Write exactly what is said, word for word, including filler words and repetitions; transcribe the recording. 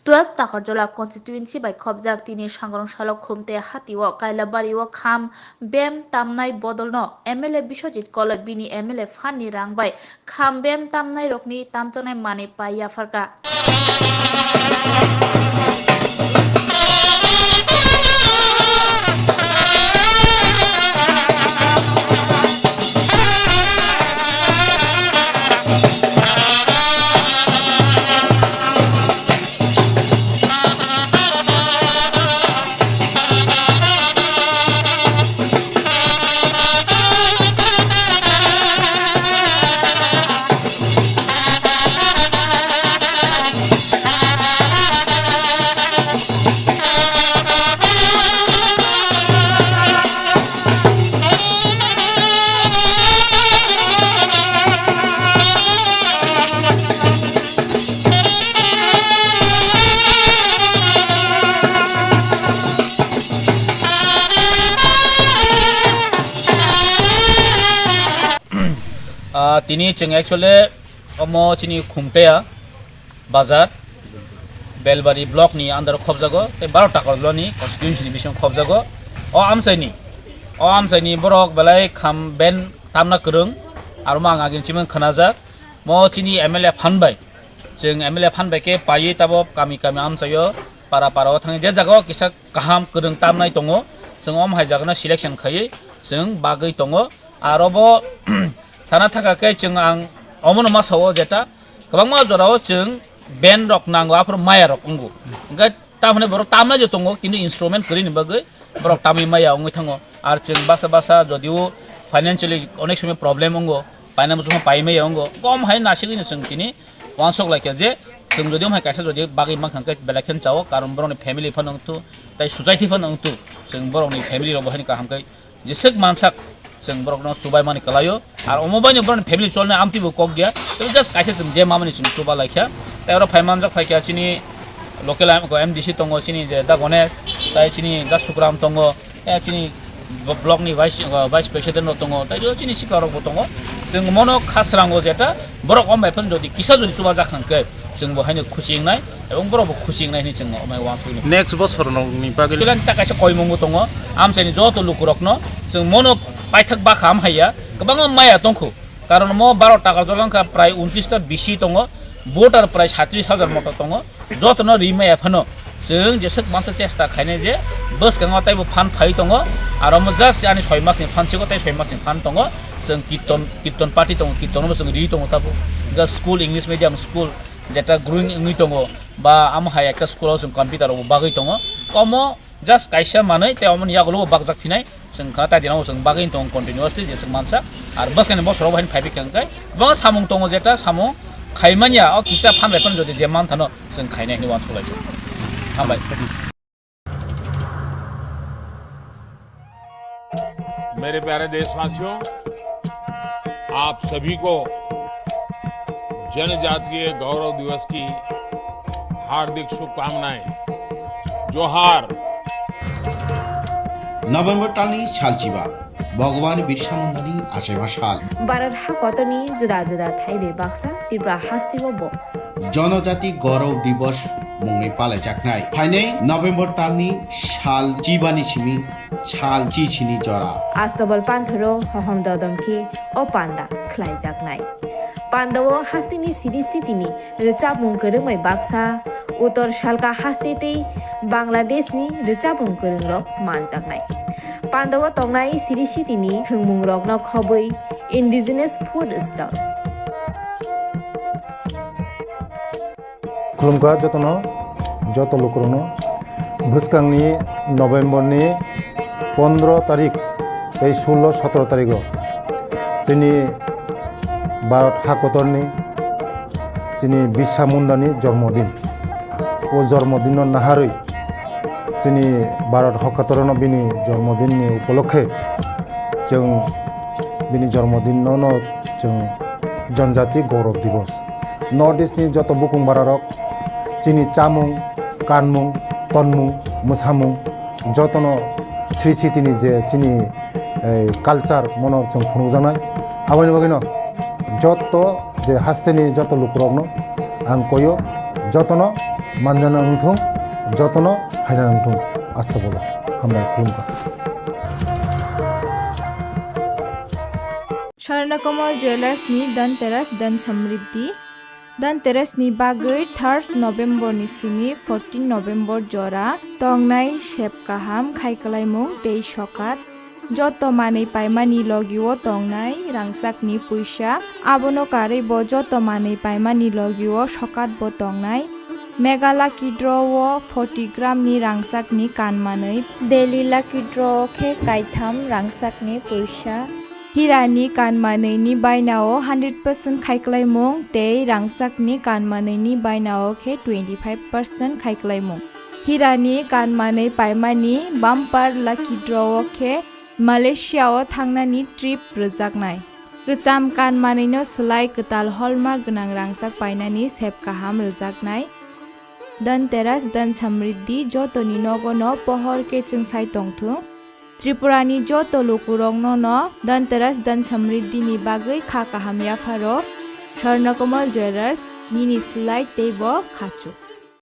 Twelve Takarjala constituency bai khopjak tini sangrong salo Khumte hatio Kailabari o kham bem tamnai bodolno M L A Biswajit Koloi bini M L A phanni rang bai kham bem tamnai rokni tamchanai manwi pai yapharkha. Ah, tini chwng actually omo chini Khumtea bazar, Belbari block ni under o khopjago, tei baro Takarjala ni constituency ni bisingo khopjago. O amchaini, o amchaini borok belai kham ben tamna kwrwng, aro ma ang agini chimang khnajak. Mo chini M L A phan bai, chwng M L A phan bai khe paiwi tabok kami kami amchaio, para para o thangwi je jaga o kisa kaham kwrwng tamnai tongo, chwng om hai jaga no selection khaiwi chwng bagwi tongo. Aro bo sana thangkha khe chwng ang omono ma sao jeta kwbangma jorao chwng band rok nango, aphuru maya rok wngo. Hwnkhe tamoni borok tamnai je tongo, kintu instrument kwrwini bagwi borok tamwi maya wngwi thango. Ar chwng basa basa jodio financially onek somoi problem wngo, paina muchungma pai maya wngo, kom hai nasigwino chwng tini uansuk laikha je chwng jodi omhai kaisa jodi bagwi mankha hwnkhe belai kheno chao, karon borokni family phano wngthu, tei society phano wngthu, chwng borokni family rok bo haino kaham khe jeswk mansak chwng borokno chubaimani kwlaio. Ar omo baino borokni family cholnai amtwi bo kok ya. Tei just kaisa chwng je mamani chwng chuba laikha. Tei oro phai manjak phaikha chini local M-, M D C tongo, chini je Da Ganesh, tei chini Da Sukram tongo, tei chini bo-, block ni vice, uh, vice president rok tongo, tei jo chini sikla rok bo tongo. Chwng mono kha srango jeta borok om bai phano jodi kisa jodi chuba jak hwnkhe, chwng bo haino khuchi wngnai, ebong borok bo khuchi wngnai hinwi chwng omai uansuknai. Next bosor nokni bagwi. Belai ta kaisa koimung bo tongo, amchaini joto lukurokno chwng mono paithak bakha amhaiya, kwbangma maya tongkhu. Karon mo baro Takarjala wngkha prai untris ta bisi tongo, voter prai satris hajar moto tongo, jotono ri maya phano chwng jeswk mansa chesta khainai je bwskango taibo phan phai tongo, aro mo just ani soi masni phan sigo tei soi masni phan tongo, chwng kirton, kirton party tongo, kirtono bo chwng ri tongo tabo, ga school, English medium school, jeta growing wngwi tongo, ba amo hai ekta school o chwng computer rok bo bagwi tongo, omo just kaisa manwi tei omoni yagulo bo bakjak phinai, chwng khana tai dinao chwng bagwi tongo continuously jeswk mansa, ar bwskangni bosoro bo haino phaibai kha hwnkhe bo samung tongo, jeta samung khaimanya o kisa phan bai phano jodi je manthano chwng khainai hinwi uansuk lai tongo. Hambai. मेरे प्यारे देशवासियों, आप सभी को जनजातीय गौरव दिवस की हार्दिक शुभकामनाएं। जोहार। November talni salchiba, Bhagwan Birsa Mundani achaiba sal. Bharat hakotorni juda juda thaibai baksa Tripura hasteo bo Jonojati Gaurav Divas mungwi palaijaknai. Phainai November talni sal chibani simi sal chichini jora. Astobal panthoro hohom dodom khe o panda khlaijaknai. Pandao hasteni siri sitini rwchapmung kwrwngbai baksa Uttor Salka haste tei Bangladeshni rwchapmung kwrwngrok manjaknai. Pandao tongnai siri sitini thwngmungrokno khobwi Indigenous Food Stall. Khulumkha jotono, joto lukurokno. Bwskangni November ni pondro tarik tei sullo sotro tarigo chini Bharat hakotorni chini Birsa Mundani jormodin. O jormodinno naharwi chini Bharat hakotorno bini jormodinni upolokhe chwng bini jormodinno no chwng Janjati Gaurav Divas. North East ni joto bukung bararok chini chamung, kanmung, tonmung, mwsamung jotono sri sitini je chini, eh, culture mono chwng phunukjaknai. Aboni bagwino joto je hasteni joto lukurokno ang koyo Jotono manjana wngthung, jotono phaina wngthung, asta bolo hambai khulumkha. Swarnakomal Jewellers ni Dhanteras Dhan Samriddhi. Dhanteras ni bagwi third November ni simi fourteen November jora tongnai sep kaham khai kwlaimung tei sokat. Joto manwi paimani logio tongnai rangchakni puisa, abono karwi bo joto manwi paimani logio sokat bo tongnai. Mega Lucky Draw o forty gram ni rangchakni kanmanwi, Daily Lucky Draw o khe kaitham rangchakni puisa. Hirani kanmanwi ni bainao hundred percent khaiklaimung tei rangchakni kanmanwi ni bainao khe twenty five percent khaiklaimung. Hirani kanmanwi paimani bumper lucky draw o khe Malaysia o thangnani trip rwjaknai. Kwcham kanmanwino swlai kwtal hallmark gwnang rangchak painani sep kaham rwjaknai. Dhanteras Dhan Samriddhi jotoni nogono pohor khe chwngsai tongthung. Tripurani joto lukurokno no Dhanteras Dhan Samriddhi ni bagwi kha kaham yapharo. Swarnakomal Jewellers, nini swlai teibo khachuk.